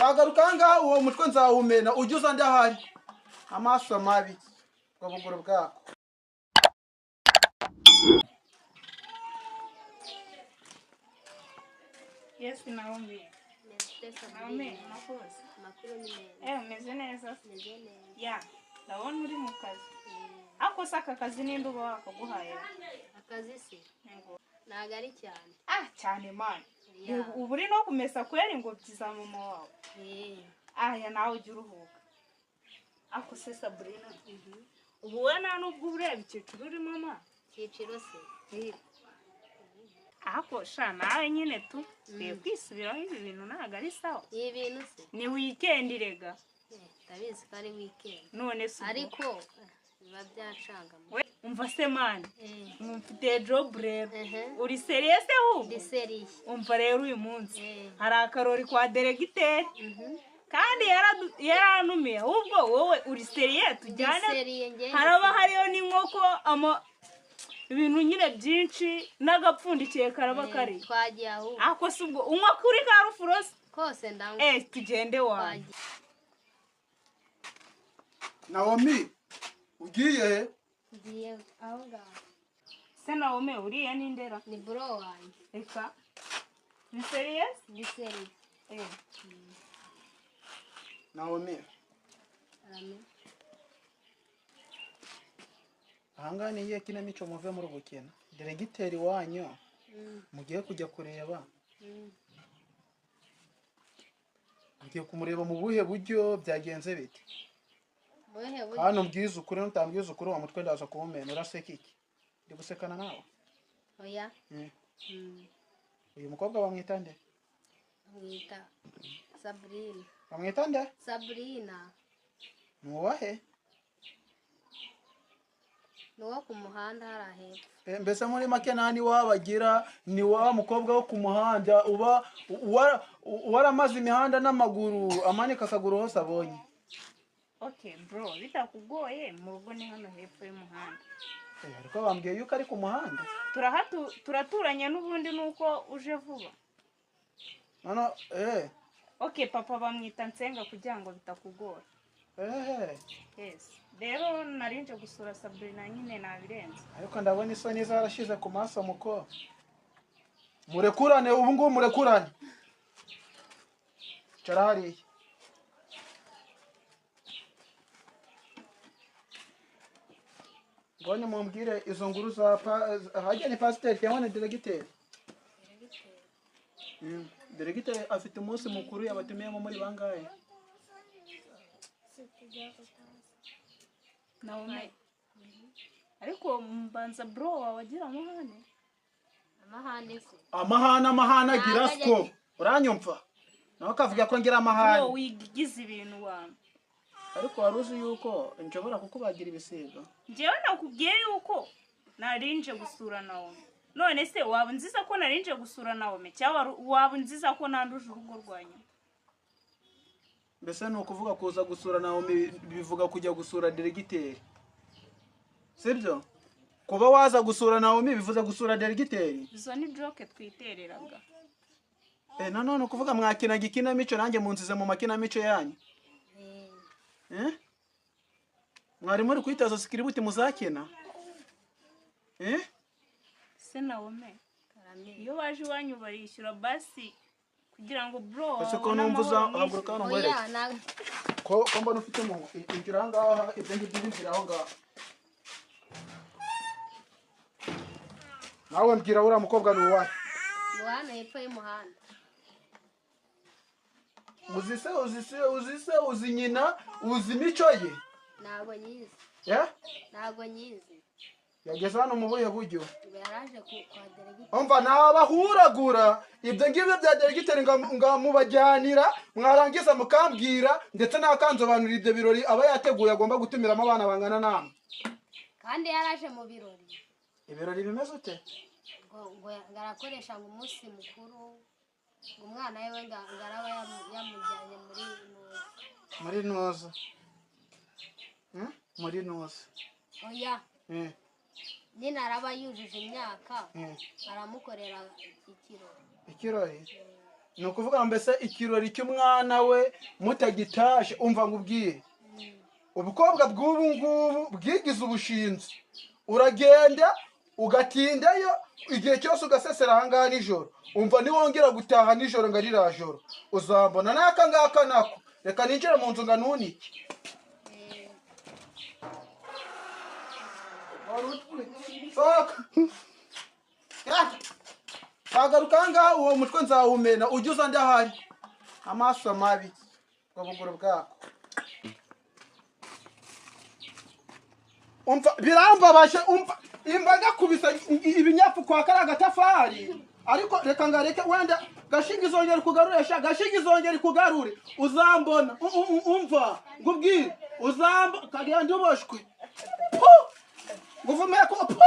Nzagaruka aha ngaha, uwo mutwe nzawumena. Ujye uza ndahari. Amaso mabi, ubwo buguru bwako. Yes, Naomi. Naomi, makoze. Amakuru ni meza. Eh, umeze neza? Meze neza. Ya, ndabona uri mu kazi. Ako se aka kazi ninde uba wakaguhaye? Akazi se Ngo. ntabwo ari cyane. Ah, cyane man. Ya. Ubu uri no kumesa kweri ingobyi za mama wawe. Eh, Aya, nawe ujya uruhuka. Ako se Sabrina. Ubu we nta nubwo uba ureba icyiciro urimo ma. Icyiciro se? Ako sha nawe nyine tu. Twiye kwisubiraho, ibi bintu ntabwo ari sawa. Ibi bintu se? Ni weekend rega. Eh, ndabizi ko ari weekend. None se ubwo- Ariko biba byacangamo. We, umva se man. Eh, Mfite job rero. ehe. Uri sérieux se ahubwo? Ndi sérieux. Umva rero, uyu munsi Eh. hari akarori kwa deregiteri kandi yarantumiye. Ahubwo wowe uri sérieux? Ndi Tujyane. sérieux njye. Haraba hariyo n'inkoko, ama ibintu nyine byinshi, n'agapfundikiye karaba kari. Twagiye ahubwo. Ako si ubwo unywa kuri ka rufurosi? Kose ndanywa. Eh, tugende wawe. Twagiye. Naomi, ugiye he? Ngiye aho ngaho. Se Naomi, uriya ni ndera? Ni bro wanjye. Reka, ni sérieux? Ndi sérieux. Eh. Naomi. Amen. Ahangaha ni iyihe kinamico muve muri gukina? Deregiteri wanyu mugiye kujya kureba, mugiye kumureba mu buhe buryo? Byagenze bite? Buhe buryo? Hano mbwiza ukuri, nutambwiza ukuri wa mutwe ndaza kuwumena. Uraseka iki? Ndi gusekana nawe? Oya. Uyu mukobwa bamwita nde? Mwita Sabrina. Bamwita nde? Sabrina. Ni uwahe? Ni uwo ku muhanda hariya hepfo. Eh, mbese muri make nta niwabagira, ni wa mukobwa wo ku muhanda uba waramaze imihanda n'amaguru, amanika akaguru hose abonye. Okay bro, bitakugoye, mu rugo ni hano hepfo y'umuhanda. Eh, ariko bambwiye yuko ari ku muhanda. Turaturanye n'ubundi, nuko uje vuba. None eh. Okay, papa bamwita Nsenga, kugira ngo bitakugora. Eh. Yes, rero narinje gusura Sabrina nyine, nabirenze. Ariko ndabona isoni zarashize ku maso. Muko murekurane ubu ngubu, murekurane. Cara hariya. Ngone mumbwire izo nguru za hajya ni pasiteri cyangwa ni diregiteri? Diregiteri afite umunsi mukuru yabatumiyemo muri bangahe? Nawe ariko mbanza bro wawe agira amahane. Amahane se? Amahane, amahane agira. Ntabwo ajya. Siko uranyumva, nawe akavuga ko ngira amahane. Bro, wigize ibintu wawe. Ariko wari uzi yuko nshobora kukubagira ibisiga? Njyewe nakubwiye yuko narinje gusura Naomi. None se waba nziza ko narinje gusura Naomi, cyangwa waba nziza ko nanduje urugo rwanyu? Mbese ni ukuvuga kuza gusura Naomi bivuga kujya gusura deregiteri, sibyo? Kuba waza gusura Naomi bivuze gusura deregiteri? Izo ni joke twitereraga. Eh, nanone ukuvuga mwakinaga ikinamico, nanjye munsize mu makinamico yanyu. Eh, Eh, mwari muri kwitoza script muzakina, eh. Se Naomi, karame. iyo baje iwanyu barishyura basi kugira ngo bro Ese ko abone numva uza amahoro haguruka hano Oya. nkwereke. Ntabwo. Ko mbona ufite umuntu, injira aha ngaha, ibyo ngibyo binjira aho ngaho. Nawe mbwira, uriya mukobwa ni uwahe? Ni uwa hano hepfo y'umuhanda. Uzi se, uzi se, uzi se, uzi nyina, uzi imico ye? Ntabwo nyizi. Eh? Ntabwo nyizi. Yageze hano mu buhe buryo? Ngo yaraje kwa deregiteri. Umva, nabahuragura ibyo ngibyo bya deregiteri ngamubajyanira, mwarangiza mukambwira, ndetse nakansobanurira ibyo birori aba yateguye agomba gutumiramo abana bangana namwe. Kandi yaraje mu birori. Ibirori bimeze ute? Ngo arakoresha ngo umunsi mukuru, ngo umwana we ngo araba yamujyanye muri Muri ntuza? Hmm? Muri ntuza? Oya. Eh, Nyine araba yujuje imyaka, eh. aramukorera ikirori. Ikirori? Ni ukuvuga ngo mbese ikirori cy'umwana we mutagitashe. Umva ngo ubwire, ubukobwa bw'ubu ngubu bwigize ubushinzi. Uragenda ugatindayo igihe cyose, ugasesera ahangaha nijoro. Umva, niwongera gutaha nijoro ngo ari joro, uzambona n'aka ngaka nako. Reka ninjire mu nzu ngo nunike. Sohoka. Kagaruka ahangaha, uwo mutwe nzawumena. Ujye uza ndahari. Amaso mabi, ubwo buguru bwako. Umva, birambabaje. Umva, imbaga kubisa ibinyafu kwa kariya gatafari. Ariko reka ngareke, wenda gashinga izongera ikugarure. Sha, gashinga izongera ikugarure, uzambona. Umva ngubwire, uzamba kagenda uboshwe. Pu, nguvume ko pu.